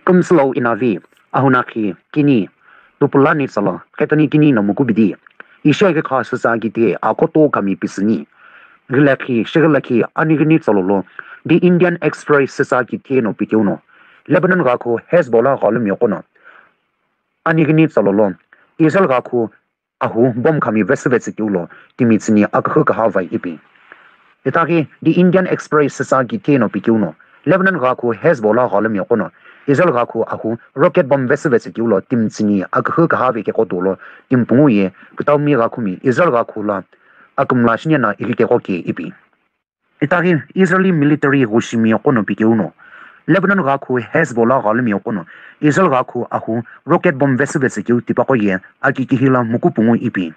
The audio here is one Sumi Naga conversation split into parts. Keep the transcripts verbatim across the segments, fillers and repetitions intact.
Kümsülo inavi, ahunakhi kini, tupulani tsalo, khetani kini no mukubidi. Isheghi kha süsa kiti akoto kami pisini. Ghilakhi, shighilakhi, anighini tsalolo, The Indian Express süsa kiti no pikeuno. Lebanon ghakhu Hezbollah ghalumi yokono. Anighini tsalolo, Israel ghakhu ahu bomb khami vesüvetsü keulo timi tsüni akühü kaha vai ipi. Itaghi The Indian Express süsa kiti no pikeuno, Lebanon ghakhu Hezbollah ghalumi yokono, Israel ghakhu ahu rocket bomb vesüvetsü keulo timi tsüni akühü kaha ve keqo dolo timi pungu ye, kütaumi ghakhumi Israel ghakhu la akümla shiniana ighi keqo ke ipi. Itaghi Israeli military ghushimi yokono pikeuno, Lebanon ghakhu Hezbollah ghalumi yokono, Israel ghakhu ahu rocket bomb vesüvetsü keu tipaqo ye, aki kihila muku pungu ipi.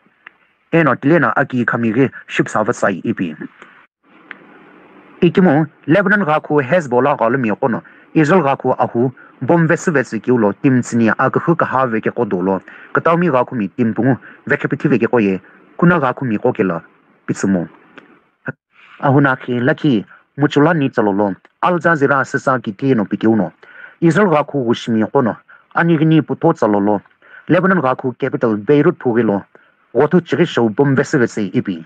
Eno tilena aki khami ghi shipsa vatsai ipi. Ikemu Lebanon ghakhu Hezbollah ghalumi yokono, Israel ghakhu ahu bomb vesüvetsü keulo timi tsüni akühü kaha ve keqo dolo, kütaumi ghakhumi timi pungu vekhepithi ve keqo ye, kuna ghakhumi qo kela pitsümo. Ahunakhi lakhi muchulani tsalolo, Al Jazeera süsa kiti no pikeuno, Israel ghakhu ghushimi yokono, anighini putho tsalolo, Lebanon ghakhu capital Beirut phughilo, ghothu chighi shou bomb vesüvetsü ipi.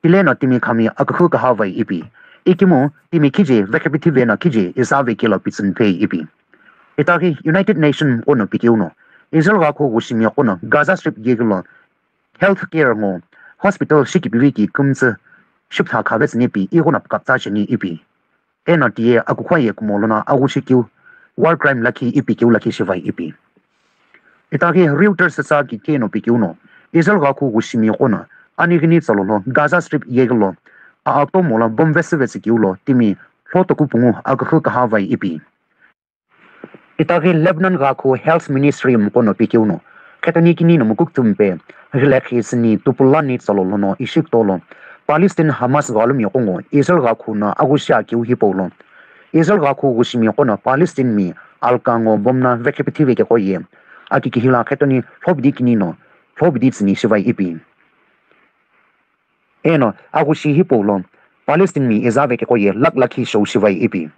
Tileno timi khami akühü kaha vai ipi. Ikemu timi khije vekhepithi ve no khije isa ve kelo pitsüni phei ipi. Itaghi United Nation qono pikeuno, Israel ghakhu ghushimi yokono Gaza Strip yeghilo, health care ngo hospital shikipivi ki kümtsü shiptha khavetsü nipi ighono pkaptsa cheni ipi. Eno tiye akukhwa ye kumo lono aghushi keu war crime lakhi ipi keu lakhi shivai ipi. Itaghi Reuters süsa kiti no pikeuno, Israel ghakhu ghushimi yokono, anighini tsalolo Gaza Strip yeghilo, aatomo lo bomb vesüvetsü keulo timi lhotoku pungu akühü kaha vai ipi. Itaghi Lebanon ghakhu Health Ministry mqono pikeuno, khetani kini no mukuktumpe, ghilakhi sini tupulani tsalolo no ishi kutolo, Palestine Hamas ghalumi yokongo Israel ghakhu no aghushi akeu hipaulo, Israel ghakhu ghushimi yokono Palestine mi alka ngo bomb no vekhepithi ve keqo ye, aki kihila khetani lhobidi kini no lhobidi tsüni shivai ipi. Eno aghushi hipaulo Palestine mi iza ve keqo ye lakh lakhi shou shivai ipi.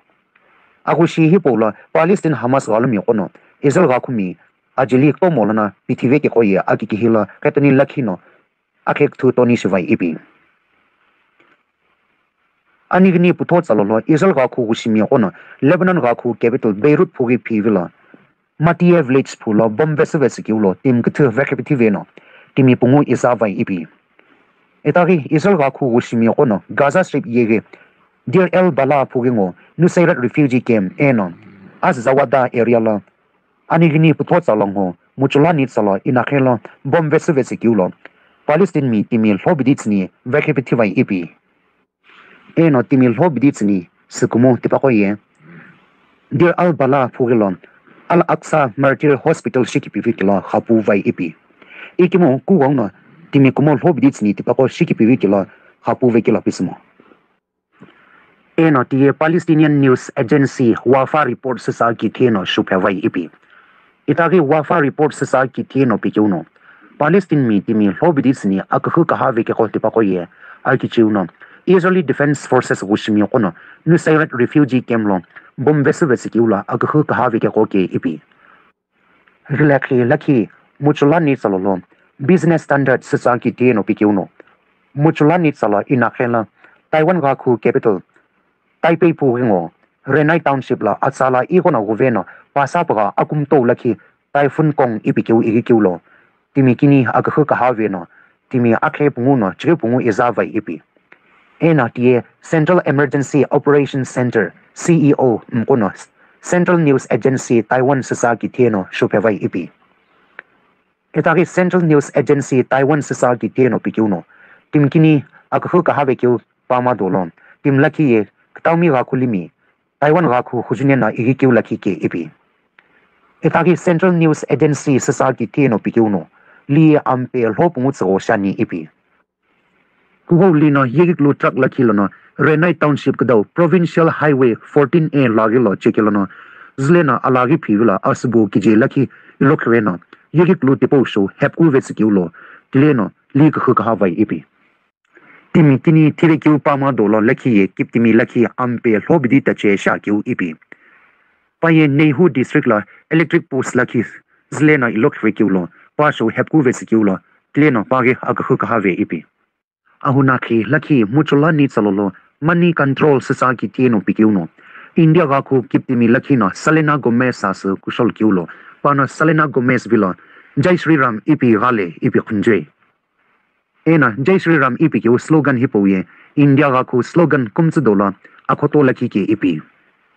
Aghushi hipaulo Palestine Hamas ghalumi yokono Israel ghakhumi ajeli kutomo lono pithi ve keqo ye aki kihila khetani lakhi no akhe küthü toni shivai ipi. Anighini putho tsalolo Israel ghakhu ghushimi yokono Lebanon ghakhu capital Beirut phughi phivilo, Matiye village phulo bomb vesüvetsü keulo timi küthü vekhepithi ve no timi pungu isa vai ipi. Itaghi Israel ghakhu ghushimi yokono Gaza Strip yeghi Deir el Balah phughi ngo Nuseirat refugee camp eno Azzawadda area lo anighini putho tsalo ngo muchulani tsalo inakhelo bomb vesüvetsü keulo Palestine mi timi lhobidi tsüni vekhepithi vai ipi. Eno timi lhobidi tsüni sükumu tipaqo ye Deir al-Balah phughilo Al-Aqsa Martyr Hospital shikipivi kelo xapu vai ipi. Ikemu kuwau no timi kumo lhobidi tsüni tipaqo shikipivi kelo xapu ve kelo pisümo. Eno tiye Palestinian News Agency Wafa report süsa kitheno shuphe vai ipi. Itaghi Wafa report süsa kitheno pikeuno Palestine mi timi lhobidi tsüni akühü kaha ve keqo tipaqo ye akichiu no Israeli Defense Forces ghushimi yokono Nuseirat refugee camp lo bomb vesüvetsü keulo akühü kaha ve keqo ke ipi. Ghilakhi lakhi muchulani tsalolo Business Standard süsa kitheno pikeuno muchulani tsalo inakhelo Taiwan ghakhu capital Taipei phughi ngo Renai Township lo atsala ighono ghuveno pasapgha akumtau lakhi Typhoon Kong ipi keu ighi keulo timi kini akühü kaha ve no timi akhe pungu no chighi pungu iza vai ipi. Eno tiye Central Emergency Operations Center, C E O, mqono Central News Agency Taiwan süsa kitheno shuphe vai ipi. Itaghi Central News Agency Taiwan süsa kitheno pikeuno timi kini akühü kaha ve keu pama dolo timi lakhi ye kütaumi ghakhu limi Taiwan ghakhu hujune no ighi keu lakhi ke ipi. Itaghi Central News Agency süsa kitheno pikeuno li ampe lho pungu tsügho shiani ipi. Kughou lino yeghikilu truck lakhi lono Renai Township küdau Provincial Highway fourteen A laghilo chekilono züleno alaghi phivilo asübo kije lakhi ilokhireno yeghikilu tipau shou hepku vetsü keulo tileno li kühü kaha vai ipi. Timi kini thivekeu pama dolo lakhi ye kiptimi lakhi ampe lhobidi tache shiakeu ipi. Pa ye Neihu district lo electric post lakhi züle no ilokhive keu lo, pa shou hepkuvetsü keu lo, tile no pa ghi aküxü kühave ipi. Ahunakhi lakhi muchula ni tsalolo money control süsa kiti no pikeu no, India ghakhu kiptimi lakhi no Selena Gomez sasü kushol keu lo, pano Selena Gomez vilo Jai Shri Ram ipi ghale ipi khunjue. Eno Jai Shri Ram ipi keu slogan hipau ye India ghakhu slogan kumtsü dolo akhoto lakhi ke ipi.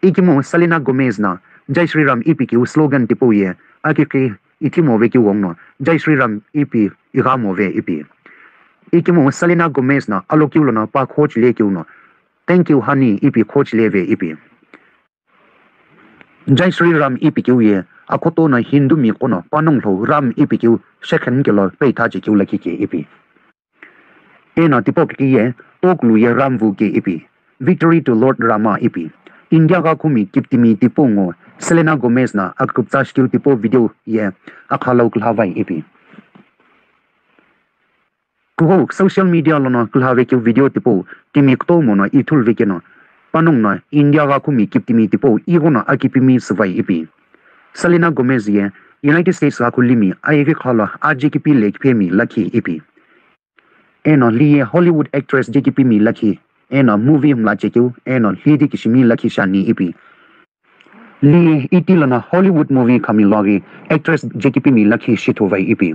Ikemu Selena Gomez no Jai Shri Ram ipi keu slogan tipau ye akikhi ithimove keu ghenguno Jai Shri Ram ipi ighamove ipi. Ikemu Selena Gomez no alokeu lono pa khochile keu no, "Thank you, honey," ipi khochileve ipi. Jai Shri Ram ipi keu ye akhoto no Hindu mi qo no panongu lo Ram ipi keu shekhen kelo peitha chekeu lakhi ke ipi. Eno tipau kiki ye tokulu ye Ram vu ke ipi. "Victory to Lord Rama" ipi. India ghakhu mi kiptimi tipau ngo Selena Gomez no aküküpütsa shikeu tipau video ye akhalau külhavai ipi. Kuhou social media lono külhave keu video tipau timi kutomo no ithulve keno, panongu no India ghakhu mi kiptimi tipau ighono akipimi süvai ipi. Selena Gomez ye United States ghakhu limi ayeghi khalo ajekipi lekiphemi lakhi ipi. Eno li ye Hollywood actress jekipimi lakhi, eno movie mla chekeu, eno li di kishimi lakhi shani ipi. Li iti lono Hollywood movie khami loghi actress jekipimi lakhi shithuvai ipi.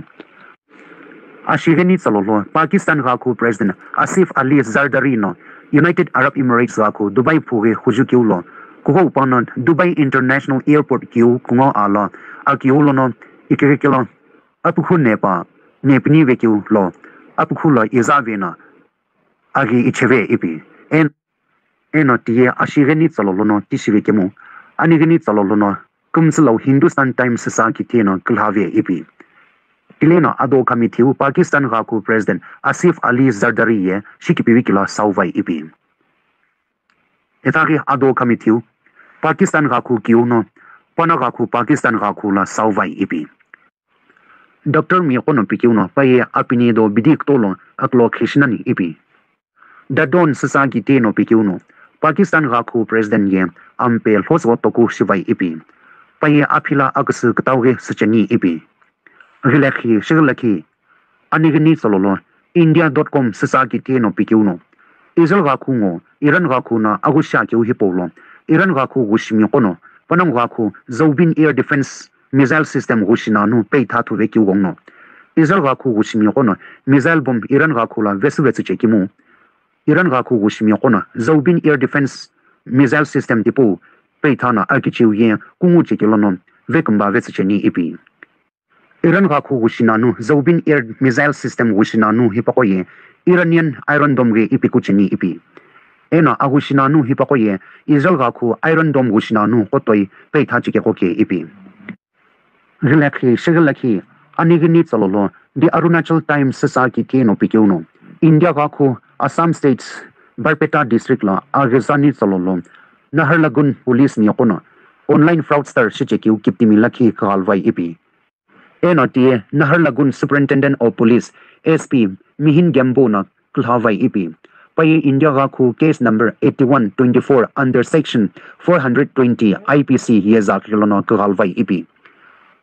Ashigheni tsalolo Pakistan ghakhu President Asif Ali Zardari no United Arab Emirates ghakhu Dubai phughi khuju keu lo, kuhou pano Dubai International Airport keu kungo alo akeu lono ikirikelo apukhu nepa nepini vekeu lo apukhu lo izave no aghi icheve ipi. En-, eno tiye ashigheni tsalolo no tishive kemu, anigheni tsalolo no kümtsü lo Hindustan Times süsa kiti no külhave ipi. Tile no ado khami thiu Pakistan ghakhu President Asif Ali Zardari ye shikipivi kilo sauvai ipi. Itaghi ado khami thiu Pakistan ghakhu kiu no, pana ghakhu Pakistan ghakhu lo sauvai ipi. Doctor mi qo no pikeu no, pa ye apini do bidi kutolo aklo khishinani ipi. Dadon süsa kiti no pikeu no, Pakistan ghakhu President ye ampe lhoso toku shivai ipi. Pa ye aphila aküsü kütau ghi sücheni ipi. Ghilekhi, shighilekhi, anighini tsololo, India dot com süsa kiti no pikeu no, Israel ghakhu ngo, Iran ghakhu no aghusha keu hipau lo, Iran ghakhu ghushimi qo no, panongu ghakhu Zaubin Air Defense Missile System ghushi nanu peitha thuve keu ghenguno, Israel ghakhu ghushimi qo no missile bomb Iran ghakhu lo vesüvetsü chekemu, Iran ghakhu ghushimi qo no Zaubin Air Defense Missile System tipau peitha no akichiu ye kungu chekelo no vekümba vetsü cheni ipi. Iran ghakhu ghushi nanu Zaubin Air Missile System ghushi nanu hipaqo ye Iranian Iron Dome ghi ipi kucheni ipi. Eno aghushi nanu hipaqo ye Israel ghakhu Iron Dome ghushi nanu qo toi peitha chikeqo ke ipi. Ghilekhi, shighilekhi, anighini tsololo, The Arunachal Times süsa kiti no pikeu no, India ghakhu Assam State Barpeta District lo aghizani tsololo, Naharlagun Police mi qo no online fraudster shichekeu kiptimi lakhi kighalvai ipi. Eno tiye Naharlagun Superintendent of Police, S P, Mihin Gembu no külhavai ipi. Pa ye India ghakhu case number eighty-one twenty-four under section four hundred twenty I P C ye zakhi lono kighalvai ipi.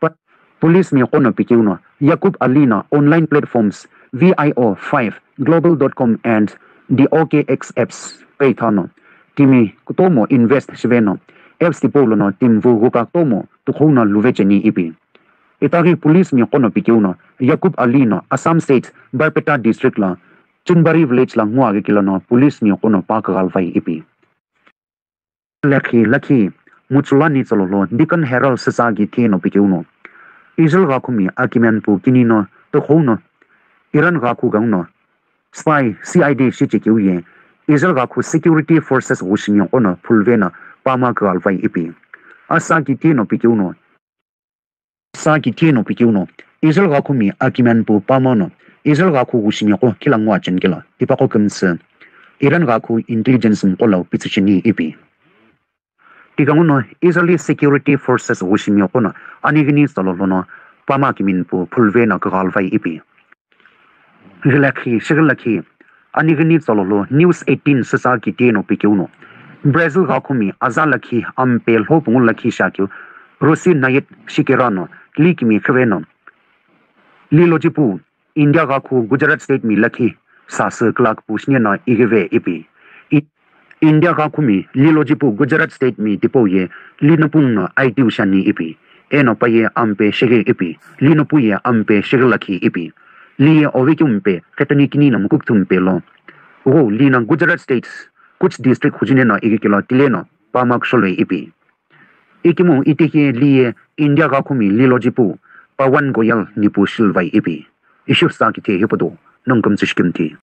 Pa-, police mi qo no pikeu no, Yakub Ali no online platforms V I O five, global dot com and the O K X apps peitha no, timi kutomo invest shive no, apps tipau lono timi vu ghuka kutomo tukhou no luve cheni ipi. Itaghi police mi qo no pikeu no, Yakub Ali no Assam State Barpeta District lo Chunbari Village lo nguaghi kelo no police mi qo no pa kighalvai ipi. Lekhi lakhi, muchulani tsololo, Deccan Herald süsa kiti no pikeu no, Israel ghakhu mi akimian pu kini no tukhou no, Iran ghakhu ghenguno, spy, C I D shichekeu ye, Israel ghakhu security forces ghushimi qo no phulve no pama kighalvai ipi. Asa kiti no pikeu no, Sa kiti no pikeu no, Israel ghakhu mi akimian pu pama no, Israel ghakhu ghushimi qo khila ngua cheni kelo, tipaqo kümtsü, Iran ghakhu intelligence mqo lo pitsü cheni ipi. Tighenguno Israeli security forces ghushimi qo no, anighini tsololo no, pama akimian pu phulve no kighalvai ipi. Ghilekhi, shighilekhi, anighini tsololo, News eighteen süsa kiti no pikeu no, Brazil ghakumi aza lakhi ampe lho pungu lakhi shakeu Rosi Nayed Shikera no li kimi khiveno, lilo jipu India ghakhu Gujarat state mi lakhi sasü kla kupu shine no ighive ipi. I- India ghakhumi lilo jipu Gujarat state mi tipau ye li nopung no aitiu shani ipi. Eno pa ye ampe sheghi ipi. Li nopu ye ampe sheghi lakhi ipi. Li ye ovekeu mpe khetoni kini no mukukuthu mpe lo. Ugho li no Gujarat states Kutch district hujune no ighi kelo tile no pa ma kusholoi ipi. Ikemu itehi li ye India ghakhumi lilo jipu Pawan Goyal nipu shilvai ipi. Ishiu sa kithe hipudo nongkum tsushikimthi.